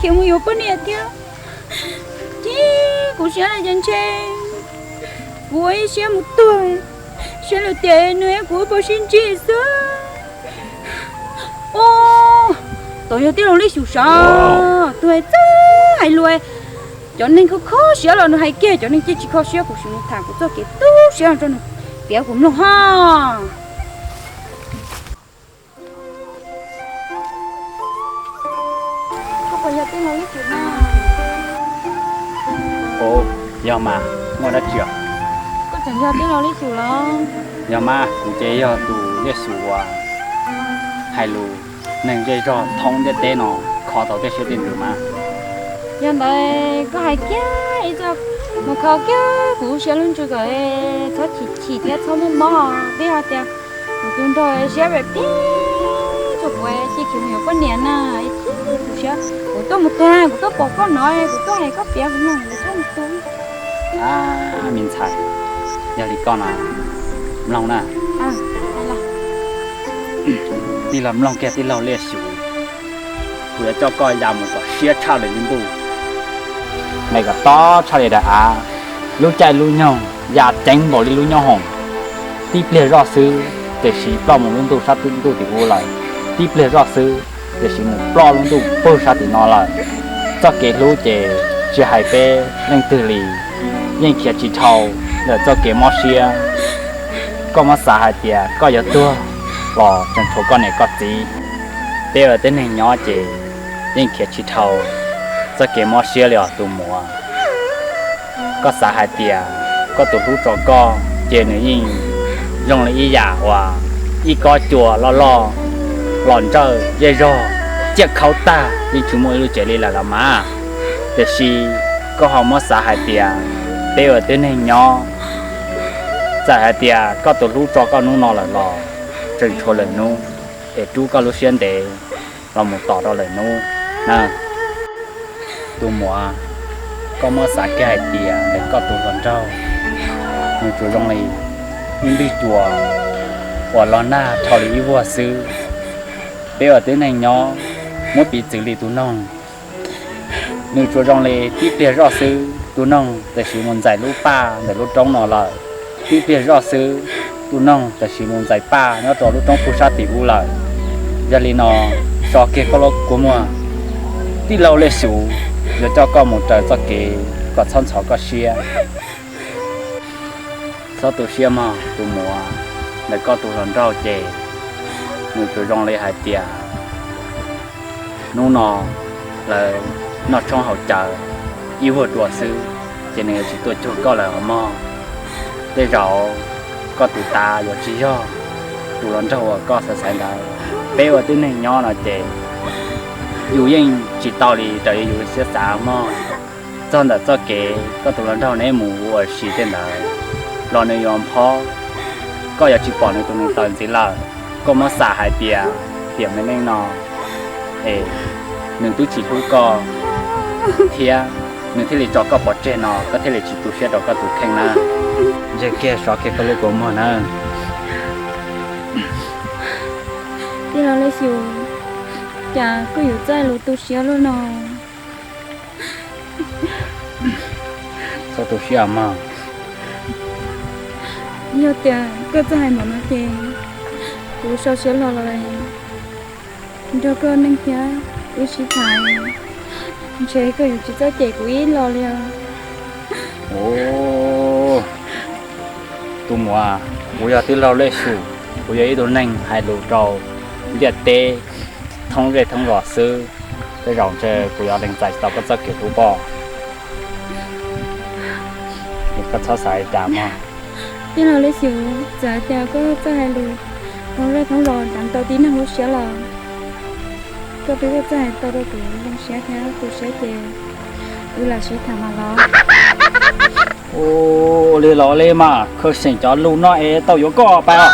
khiav mus yuav poj niam thiab. Ces kuv siab li ces ntshe kuv ua ib siab mus tuag, siab lug tias nws kuv ua pov sib ntsib xwb. Ub, twb yog tij laug Lej Xyum sav, tus hais txawj hais lus, cov neeg kho kho siab los nws hais kiag, cov neeg tsis kho siab kuv sim mus tham kuv txoj kev tu siab rau nws piav kuv mloog hos. Koj puas yog tij laug Lej Xyum no? Ub, yog mas, muaj dab tsi os? Koj tseem yog tij laug Lej Xyum los? Yog mas, kuv ces yog tus Lej Xyum uas hais lus neeg zej zog thoob ntiaj teb no kho tau tej siab tej ntsws mas. Yog ntawd koj hais kiag ib txoj mus kho kiag kuv lub siab lub ntsws kom txhob chim chim thiab txhob muaj mob. Twb hais tias kuv tus nraug siab phem phem, tsuas kuv cia khiav mus yuav poj niam na, cia kuv siab, kuv tuaj mus tuag, kuv tuaj pom koj no, kuv tuaj hais koj piav kuv mloog, kuv tuaj mus tuag. A, me ntxhais, yog li koj no, mloog na. Tij laug mloog kiag tij laug Lej Xyum, kuv yuav coj koj ya mus kom siab tshaj lwm lub ntuj, nqes kom tob tshaj li daim av, lub caij lub nyoog ya ceev npaum li lub nyooj hoom. Tib pliag zoj xwb, tiam sis ploj mus lub ntuj sab ntuj tim ub lawm. Tib pliag zoj xwb, tiam sis mus ploj lub ntuj pawg sab tim no lawm. Txoj kev hlub ces tsis hais peb leej twg li, yeej khiav tsis dhau ntawm txoj kev mob siab. Koj muab xav hais tias koj yuav tuag los tseem tshuav koj niam koj txiv. Peb ua tib neeg nyob ces yeej khiav tsis dhau txoj kev mob siab li os tus muam. Koj xav hais tias koj tus hlub tso koj ces nws yeej zoo li ib yam uas ib kob cua loj loj los ntsawj zej zog ciaj khaub tag yeej tsis muaj ib lub tsev li lawm los mas. Tiam sis koj ho muab xav hais tias peb ua tib neeg nyob, txawm hais tias koj tus hlub tso koj hnub no lawm los tseem tshuav lwm hnub es rub koj lub siab ntev los mus tos rau lwm hnub na. Tus muam, koj muab xav kiag hais tias ntawm koj tus hluas nraug, nws tsuas zoo li ib nplig cua uas los nag dhau li ib vuag xwb. Peb ua tib neeg nyob, muab piv txwv li tus noog, nws tsuas zoo li tib pliag zoj xwb tus noog tam sim mus ntxais lub paj ntawm lub roob no lawm. Tib pliag zoj xwb tus noog tam sim mus ntxais paj nyob rau lub roob pug sab tim ub lawm. Yog li no, so kiag koj lub kua muag, tij laug Lej Xyum yuav coj koj mus raws txoj kev kom txhob ntxhov koj siab. Txhob tu siab mog tus muam, ntawm koj tus hluas nraug ces nws tsuas zoo li hais tias hnub no lawv noj tshoob haus cawv ib vuag dua xwb, ces nws yuav tsis tuaj cuag koj lawm os mog. Tej zaum koj tus tav yuav tsis yog tus hluas nraug uas koj xav xaiv ntawd. Peb ua tib neeg nyob no ces yus yeej tsis tau li raws li yus siab xav mog. Txog ntawm txoj kev koj tus hluas nraug neb mus ua si tej ntawd los nws yuav phob, koj yuav tsis pom nws tus neeg taws ntxiv lawm. Koj muab xav hais tias tiam me neej no es nws twb tsis hlub koj thiab nws thiaj li tso koj pov tseg no, koj thiaj li tsis tu siab rau koj tus kheej na. Ntseg kiag, so kiag koj lub kua muag na. Tij laug Lej Xyum, cas koj yuav txawj lus tu siab luaj no? Txhob tu siab mog. Yog tias koj txawj hais npaum no ces kuv so siab hlo los nrog koj neej thiab wb sib tham, ntshe koj yuav tsis txawj cem kuv ib los li os. Tus muam, kuv yog tij laug Lej Xyum, kuv yog ib tug neeg hais lus rau ntiaj teb thoob zej thoob zos xwb. Tej zaum ntshe kuv yuav lees txais tsis tau koj txoj kev hlub pob. Koj txhob xav li cas mog. Tij laug Lej Xyum, txawm hais tias koj txawj hais lus thoob zej thoob zos deev tau tib neeg lub siab los koj twb txawj hais tau rau kuv zoo siab thiab tu siab ces wb lam sib tham mas los. Ua li los li mas, khaws seem cov lus no es tau yuav koj pais os.